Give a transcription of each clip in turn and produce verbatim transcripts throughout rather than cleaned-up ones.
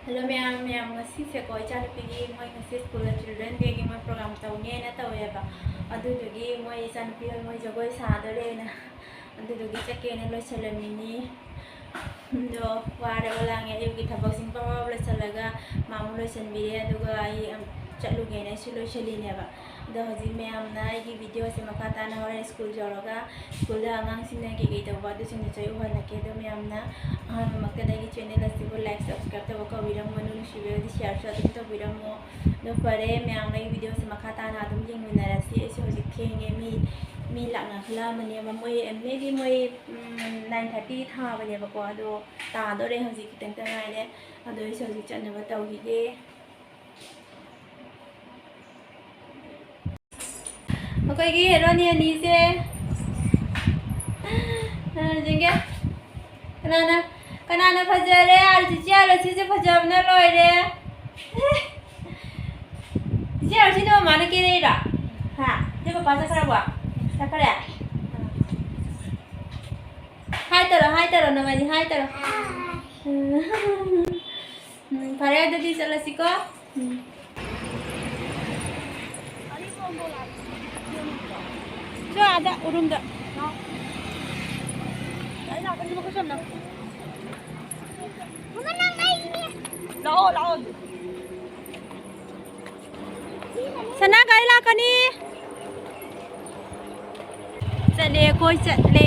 Hello ꯃꯌꯥꯝ, ꯃꯌꯥꯝ, ꯉꯁꯤꯁꯦꯀꯣ, ꯏꯆꯥꯅꯨꯄꯤꯒꯤ ꯃꯣꯏ ꯉꯁꯤ ꯁ꯭ꯀꯨꯜꯗ ꯆꯤꯜꯗ꯭ꯔꯦꯟ ꯗꯦꯒꯤ ꯃꯣꯏ ꯄ꯭ꯔꯣꯒ꯭ꯔꯥꯝ ꯇꯧꯅꯦꯅ ꯇꯧꯋꯦꯕ꯫ ꯑꯗꯨꯗꯨꯒꯤ ꯃꯣꯏ ꯏꯆꯥꯅꯨꯄꯤ ꯍꯣꯏ ꯃꯣꯏ ꯖꯒꯣꯏ ꯁꯥꯗꯣꯔꯦꯅ, ꯑꯗꯨꯗꯨꯒꯤ ꯆꯠꯀꯦꯅ ꯂꯣꯏꯁꯤꯜꯂꯝꯃꯤꯅꯤ꯫ ꯑꯗꯣ ꯋꯥꯔꯦ, ꯂꯥꯡꯉꯦ, ꯑꯌꯨꯛꯀꯤ ꯊꯕꯛꯁꯤꯡ ꯄꯔꯞ ꯂꯣꯏꯁꯤꯜꯂꯒ ꯃꯥꯃꯨ ꯂꯣꯏꯁꯤꯟꯕꯤꯔꯦ, ꯑꯗꯨꯒ ꯑꯩ ꯑꯝ ꯆꯠꯂꯨꯒꯦꯅ ꯑꯩꯁꯨ ꯂꯣꯏꯁꯤꯜꯂꯤꯅꯦꯕ꯫ ꯑꯗꯣ ꯍꯧꯖꯤꯛ ꯃꯌꯥꯝꯅ ꯑꯩꯒꯤ ꯚꯤꯗꯤꯑꯣꯁꯦ ꯃꯈꯥ ꯇꯥꯅ ꯍꯣꯔꯦꯟ ꯁ꯭ꯀꯨꯜ ꯌꯧꯔꯒ ꯁ꯭ꯀꯨꯜꯗ ꯑꯉꯥꯡꯁꯤꯡꯅ ꯀꯩꯀꯩ ꯇꯧꯕ ꯑꯗꯨꯁꯤꯡꯗꯨꯁꯨ ꯑꯩ ꯎꯍꯜꯂꯛꯀꯦ꯫ ꯑꯗꯣ ꯃꯌꯥꯝꯅ ꯑꯍꯥꯟꯕꯃꯛꯇꯗ ꯑꯩꯒꯤ ꯆꯦꯅꯦꯜ ꯑꯁꯤꯕꯨ ꯂꯥꯏꯛ, ꯁꯕꯁꯀ꯭ꯔꯥꯏꯕ ꯇꯧꯕ ꯀꯥꯎꯕꯤꯔꯝꯒꯅꯨ, ꯅꯨꯡꯁꯤꯕꯤꯔꯗꯤ ꯁꯤꯌꯥꯔꯁꯨ ꯑꯗꯨꯝ ꯇꯧꯕꯤꯔꯝꯃꯣ꯫ ꯑꯗꯣ ꯐꯔꯦ, ꯃꯌꯥꯝ ꯑꯩꯒꯤ ꯚꯤꯗꯤꯑꯣꯁꯦ ꯃꯈꯥ ꯇꯥꯅ ꯑꯗꯨꯝ ꯌꯦꯡꯃꯤꯟꯅꯔꯁꯤ꯫ ꯑꯩꯁꯨ ꯍꯧꯖꯤꯛ ꯊꯦꯡꯉꯦ, ꯃꯤ ꯃꯤ ꯂꯥꯛꯅꯈꯠꯂꯛꯑꯃꯅꯦꯕ꯫ ꯃꯣꯏ maybe ꯃꯣꯏ ꯅꯥꯏꯟ ꯊꯥꯔꯇꯤ ꯊꯥꯕꯅꯦꯕꯀꯣ, ꯑꯗꯣ ꯇꯥꯗꯣꯔꯦ, ꯍꯧꯖꯤꯛ ꯈꯤꯇꯪꯇ ꯉꯥꯏꯔꯦ꯫ ꯑꯗꯣ ꯑꯩꯁꯨ ꯍꯧꯖꯤꯛ ꯆꯠꯅꯕ ꯇꯧꯈꯤꯒꯦ꯫ ꯑꯩꯈꯣꯏꯒꯤ ꯍꯦꯔꯣꯅꯤ ꯑꯅꯤꯁꯦ, ꯑ, ꯌꯦꯡꯒꯦ꯫ ꯀꯅꯥꯅ, ꯀꯅꯥꯅ ꯐꯖꯔꯦ? ꯑꯥꯔ ꯁꯤ ꯁꯤ, ꯑꯥꯔ ꯁꯤ ꯁꯤ ꯐꯖꯕꯅ ꯂꯣꯏꯔꯦ꯫ ꯏꯆꯦ ꯑꯥꯔ ꯁꯤꯅ ꯃꯃꯥꯅ ꯀꯦꯔꯛꯏꯔꯣ? ꯍꯥ? ꯏꯆꯦ ꯄꯄꯥ ꯆꯠꯈ꯭ꯔꯕꯣ? ꯆꯠꯈ꯭ꯔꯦ? ꯍꯥꯏ ꯇꯧꯔꯣ, ꯍꯥꯏ ꯇꯧꯔꯣ, ꯅꯕꯥꯅꯤ ꯍꯥꯏ ꯇꯧꯔꯣ꯫ ꯎꯝ, ꯐꯔꯦ, ꯑꯗꯨꯗꯤ ꯆꯠꯂꯁꯤꯀꯣ꯫ ꯎꯝ꯫ ꯆꯣ ꯑꯥꯗ, ꯎꯔꯨꯝꯗ꯫ ꯂꯥꯛꯑꯣ, ꯂꯥꯛꯑꯣ꯫ ꯁꯅꯥ ꯒꯥꯔꯤ ꯂꯥꯛꯀꯅꯤ꯫ ꯆꯠꯂꯦ, ꯑꯩꯈꯣꯏ ꯆꯠꯂꯦ꯫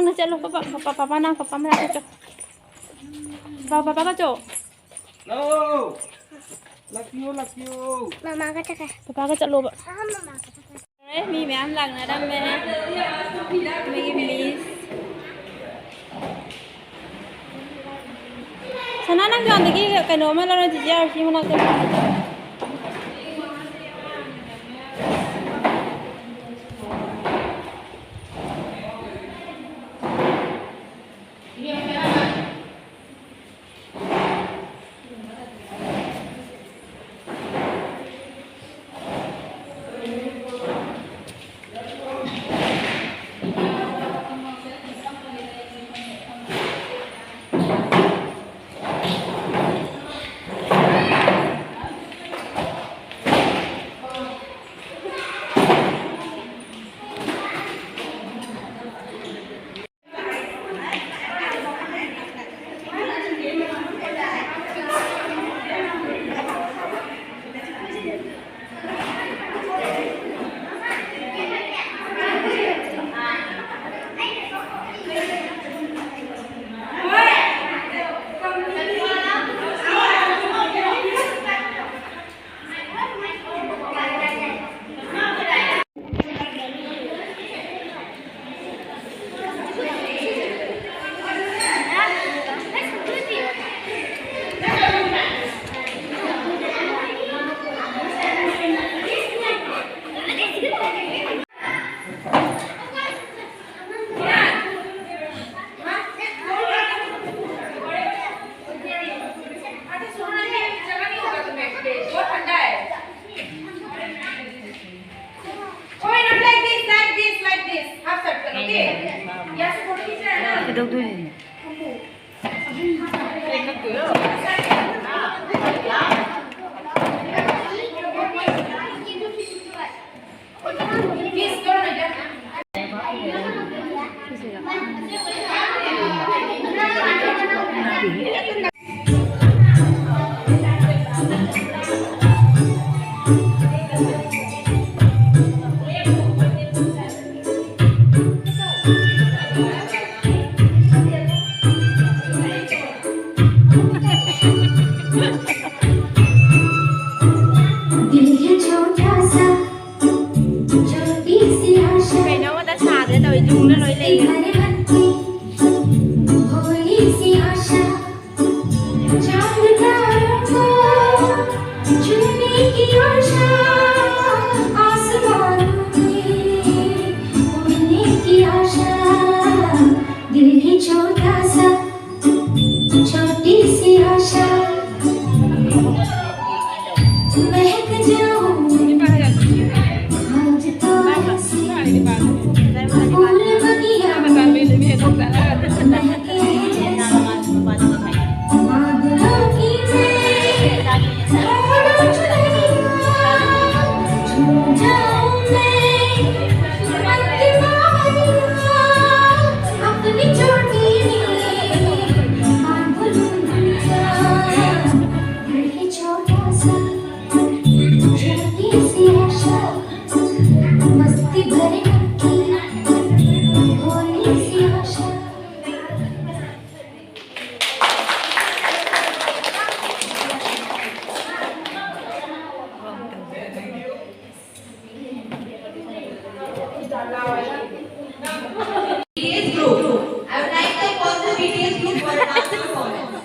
ꯅꯪ ꯆꯠꯂꯣ, ꯄꯄꯥ, ꯄꯄꯥ, ꯄꯄꯥ ꯅꯪ ꯄꯄꯥ ꯃꯅꯥꯛꯇ ꯆꯠꯂꯣ꯫ ꯄꯄꯥ, ꯄꯄꯥꯒ ꯆꯠꯂꯣ꯫ ꯂꯥꯛꯑꯣ꯫ ꯂꯥꯛꯄꯤꯌꯣ, ꯂꯥꯛꯄꯤꯌꯣ꯫ ꯃꯃꯥꯒ ꯆꯠꯈ꯭ꯔꯦ꯫ ꯄꯄꯥꯒ ꯆꯠꯂꯣꯕ꯫ ꯑꯥ, ꯃꯃꯥꯒ ꯆꯠꯈ꯭ꯔꯦ꯫ ꯃꯤ ꯃꯌꯥꯝ ꯂꯥꯛꯅꯔꯝꯃꯦ꯫ ꯃꯣꯏꯒꯤ ꯃꯤꯁ꯫ ꯁꯅꯥ, ꯅꯪ ꯗꯨꯀꯥꯟꯗꯒꯤ ꯀꯩꯅꯣ ꯑꯃ ꯂꯧꯔꯣ, ꯖꯤꯖꯤ ꯑꯥꯔ ꯁꯤ ꯃꯅꯥꯛꯇ꯫ कोई ना, like this, like this, like this, half circle, okay? यहाँ से फोटो खींच रहा है ना? ꯀꯩꯗꯧꯗꯣꯏꯅꯣ? की आशा, आसमानों में उड़ने की आशा, दिल ही छोटा सा, छोटी सी आशा, महक जाऊं आज तो ऐसे, फूल बगिया में महके जैसे। B T S group. I would like to call the B T S group for a dance performance.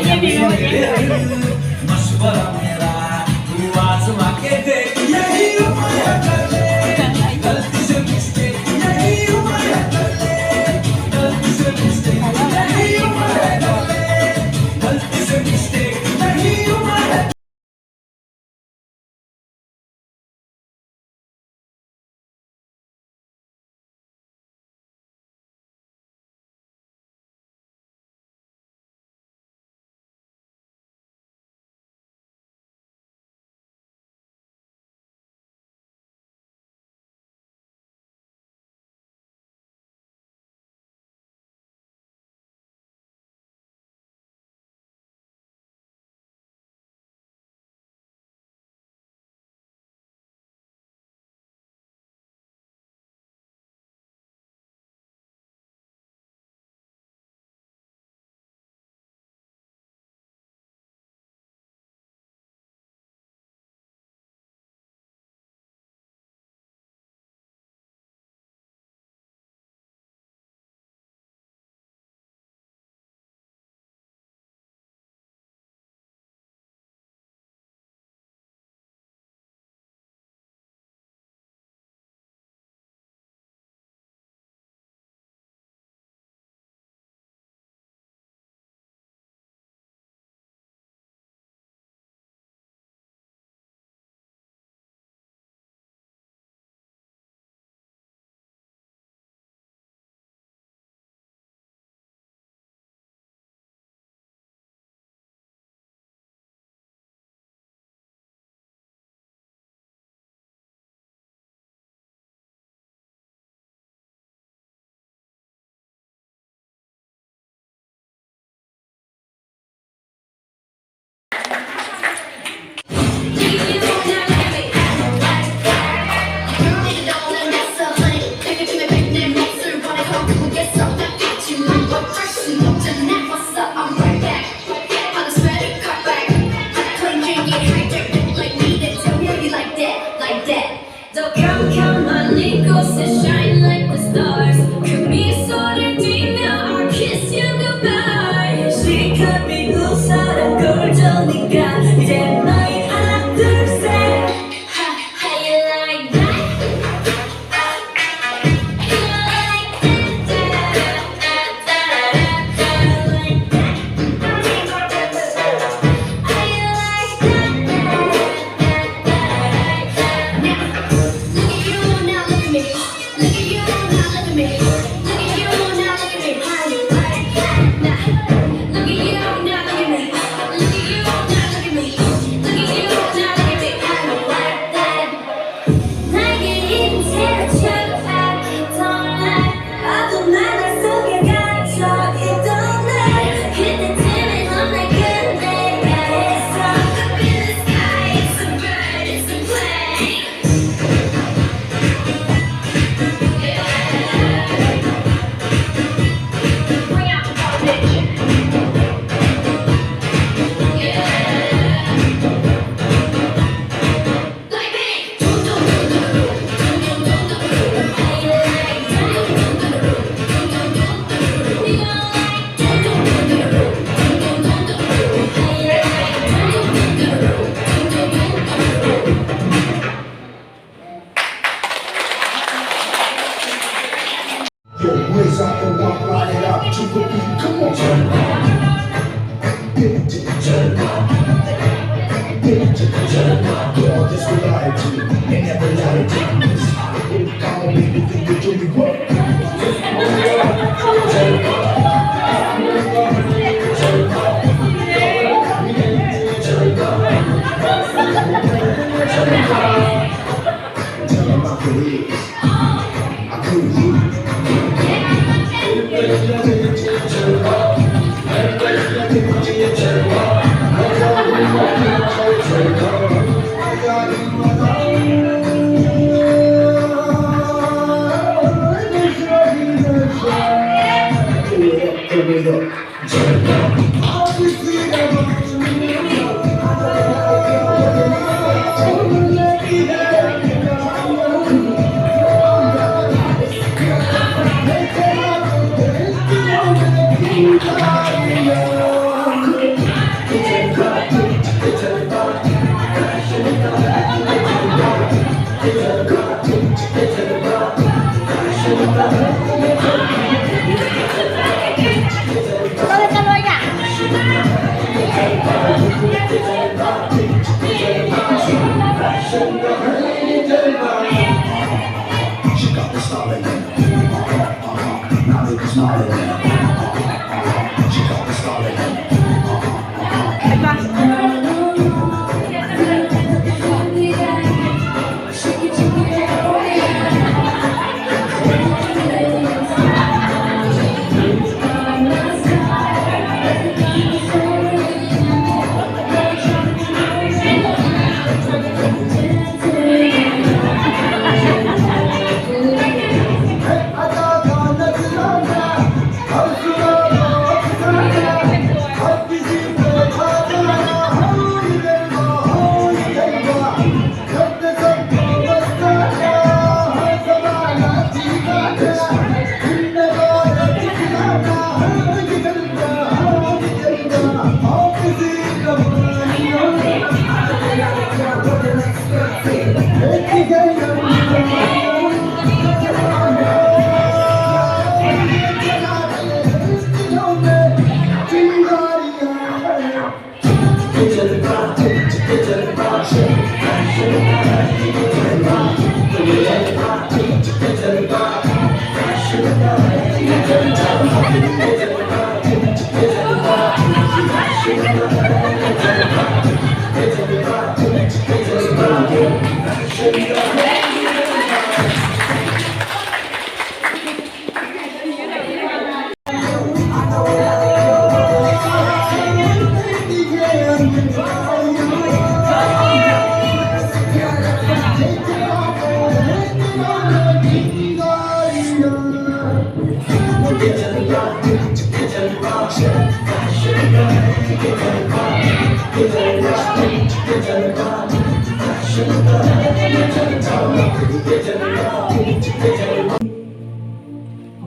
ये भी हो, ये भी हो। मशवरा मेरा, तू आजमा के देख, यही उम्र है कर ले। गलती से मिस्टेक, यही उम्र है कर ले। गलती से मिस्टेक, यही उम्र है कर ले। गलती से मिस्टेक, यही उम्र है। Raise up and walk, light it up, two for three, come on. Jerk up, jerk up, jerk up, jerk up, all this variety, and never lie to this. Come on, baby, think you do me work. Jerk up, jerk up, jerk up. Tell 'em how it is. I couldn't She got the style in her. Now they be smiling. She got the style in her.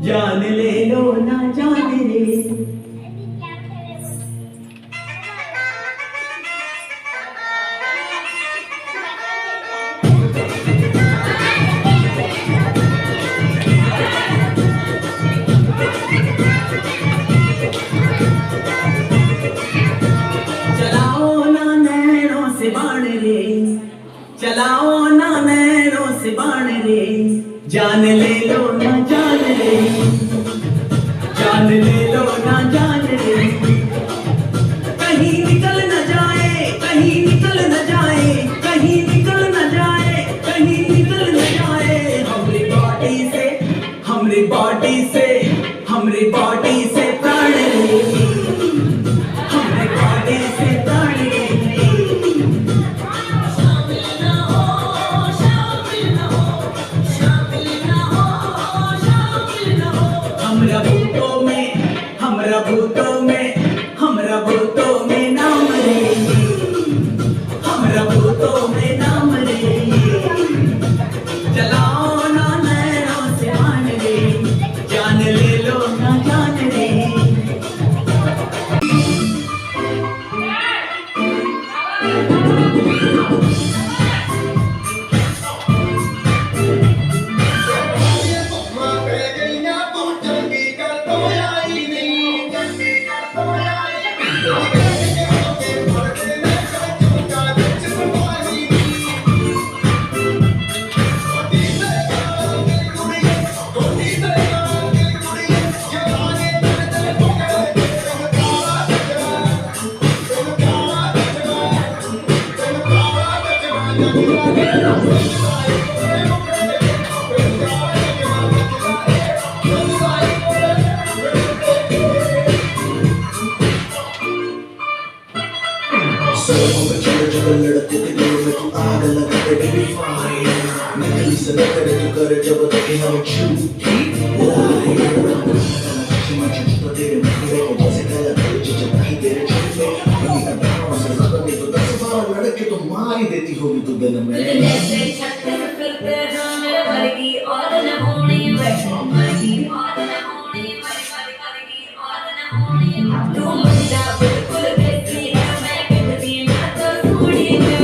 जान ले लो ना जान ले। चलाओ ना नैनों से बाण रे, चलाओ ना नैनों से बाण रे, जान ले लो ना जान रे, जान ले लो ना जान रे। कहीं निकल न जाए, कहीं निकल न जाए, कहीं निकल न जाए, कहीं निकल न जाए हमरी बॉडी से, हमरी बॉडी से, हमरी बॉडी से प्राण ले, हमरी बॉडी से प्राण ले। हमरा भूतों में, हमरा भूतों में, हमरा भूतों में नाम रे, हमरा भूतों में नाम रे। चलाओ ना नैनों से बाण रे, जान ले लो ना जान रे। झूठी liar। चश्मा झूठ तो तेरे मुखड़े पे जैसे काला तेरे जो जलता है तेरे चेहरे पे। अपनी अदाओं से ज्यादा नहीं तो दस बार लड़के तो मार ही देती होगी तू दिन में। तुझे जैसे छत पे फिरते हैं मेरे वर्गी और न होनी, वैसे वर्गी और न होनी, वर्गी, वर्गी, वर्गी और न होनी। तू मुंडा बिल्कुल देसी है, मैं कहती ना तो सूढ़ी में।